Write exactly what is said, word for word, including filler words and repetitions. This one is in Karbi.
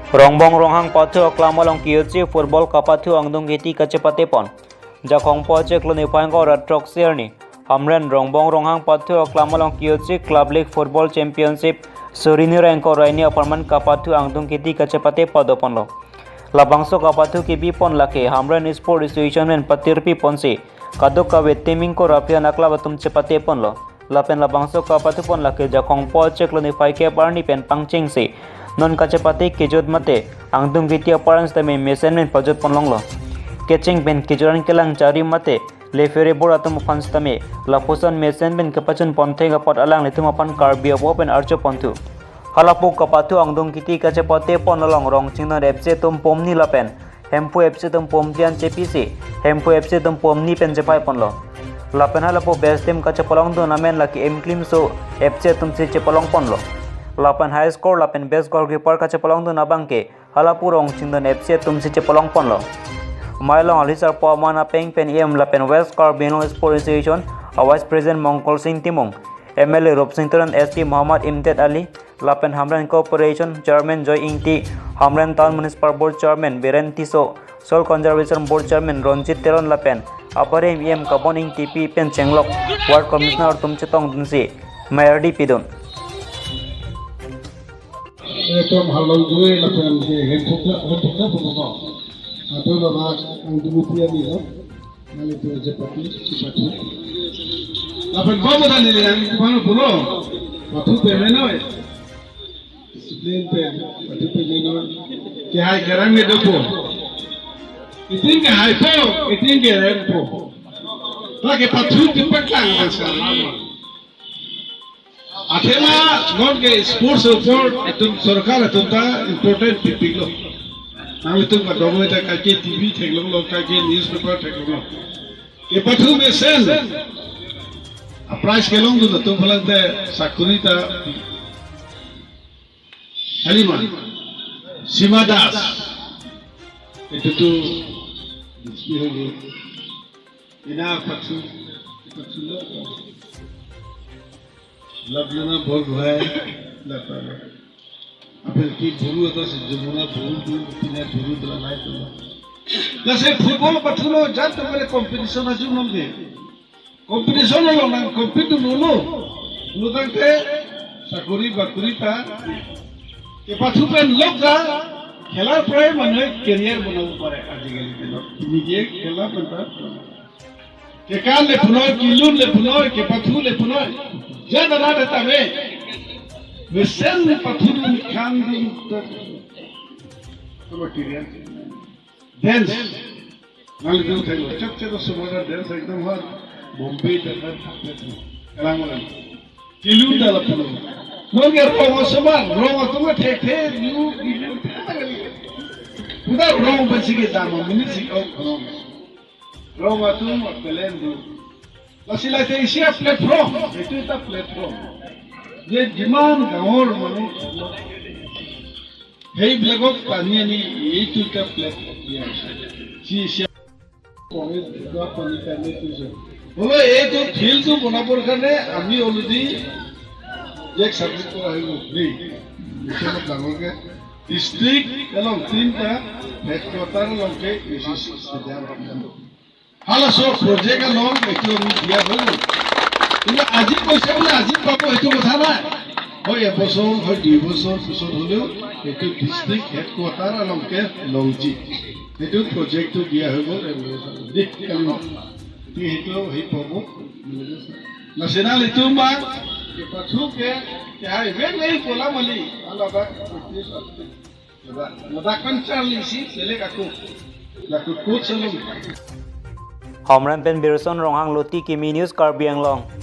Rongbong Ronghang pathu aklam along kiyotsi football kapathu angdung kiti kachepate pon. Jakhong po chiklo niphai ingkoi ra throk sirni Hamren Rongbong Ronghang pathu aklam along kiyotsi Club League Football Championship suri ni ra ingkoi ra hini apharman kapathu angdung kiti kachepate pado ponlo. Labangso kapathu kebi pon lake Hamren Sport Association pen patirpi ponsi kadokave team ingkoi ra phi an a club atum chepate ponlo. Lapen labangso kapathu pon lake Jakhong po chiklo niphai kep arni pen pangchengsi non kachepate kejut mate angdung kiti apharman sitame mesen pen pajut pon longlo. Kecheng pen kejut an kelang chari mate referee board atum aphan sitame lapuson mesen pen kepachun pon thek apot alanglitum aphan Karbi avo pen archo ponthu. Halapu kapathu angdung kiti kachepate pon along Rongchingdon F C atum pumni lapen Hemphu F C atum pumphli an chepisi Hemphu F C atum pumni pen chepai ponlo. Lapen halapu best team kachepalongdun amen lake Imklimso F C atumsi chepalong ponlo. Lapen high score lapen best goalkeeper kachepalongdun abangke halapu Rongchingdon F C atumsi chepalong ponlo. Mailong alisar po aman apeng pen E M lapen West Karbi Anglong Sports Association a Vice President Mongkol Sing Timung, M L A Rupsing Teron, S T Muhammad Imtiaz Ali, lapen Hamren Corporation Chairman Joy Ingti, Hamren Town Municipal Board Chairman Biren Tisso, Soil Conservation Board Chairman Ronjit Teron lapen abarim E M Kabon Ingtipi pen chenglok Ward Commissioner atum chetongdunsi mayardi pidun. Etum halong jui lapen ke hentukla hentukla pokok. Atau lama ang dulu pia ni lo. Nang itu aja pati, pati. Lapen babu tadi ni yang itu mana pulo? Pathu pemenoi. Disiplin pen, pathu pemenoi. Kehai kerang ni dopo. Itin kehai po, itin kerang po. Lagi pathu kepaklang dan selama. Athema non ke sports apor itum sorkar atum ta important pipiklo. Nanglitum kadokave ta kaike T V theklonglo, kaike newspaper theklonglo. Kepathu mesen a prize kelongdun atum aphan ta sakori ta halima Sima Das. Itu tu diski hogi. Ina pathu, pathu lo. Labluna bol bhai, lapalo. Apel ki buru atas Jamuna buru tu, pina buru tu lai tu. Lasi football pathu lo jat tu mere competition aju nom de. Competition lo nang compete tu lo. Lo tangte sakori bakori ta. Kepathu pen lok ja, খেলাৰ পৰাই মানুহে কেৰিয়াৰ বনাব পাৰে আজিকালি দিনত। নিজে খেলা পেণ্টা Kekan le punoi, kelun le punoi, kepathu le punoi. Jana rada tame. Mesen le pathu dun kan dun. Tama kirian. Dance. Nang dun thai lo. Chak chak semua dance ekdom hot. Bombay dan dan. Kalang malang. Kelun da la punoi. Non ke rong semua, rong atum thek thek, yu, kelun. Udah rong besi ke dama, mini si kau rong. Rong atum apelen do. Lasi lasi isi a platform, এইটো এটা platform. যে যিমান ডাঙৰ মানুহ সেইবিলাকক টানি আনি এইটো এটা platform দিয়া হৈছে। যি isi a Congress যোৱা পানী কাৰণে এইটো হৈছে। বোলে এইটো ফিল্ডটো বনাবৰ কাৰণে আমি already এক ছাবমিট কৰা হৈ গ'ল দেই। এইটো অলপ ডাঙৰকে ডিষ্ট্ৰিক্ট এলং তিনিটা হেডকোৱাৰ্টাৰ এলংকে এ চি চি stadium Hala so project along এইটো আমি দিয়া হৈ গ'ল। কিন্তু আজি কৈছে বোলে আজি পাব, এইটো কথা নাই। হয় এবছৰ, হয় দুই বছৰ পিছত হ'লেও এইটো ডিষ্ট্ৰিক্ট হেডকোৱাৰ্টাৰ এলংকে লংজি। সেইটো প্ৰজেক্টটো দিয়া হৈ গ'ল এম এল এ ছাৰে। দেই, কালি মই। গতিকে সেইটো হেৰি পাব। National এইটো মাক, pathu ke, kehai, very, very kola mali, alaba, Ladak kan Charlie si, selek aku. Laku coach along. Hamren pen Birson Ronghang, Loti Kimi News, Karbi Anglong.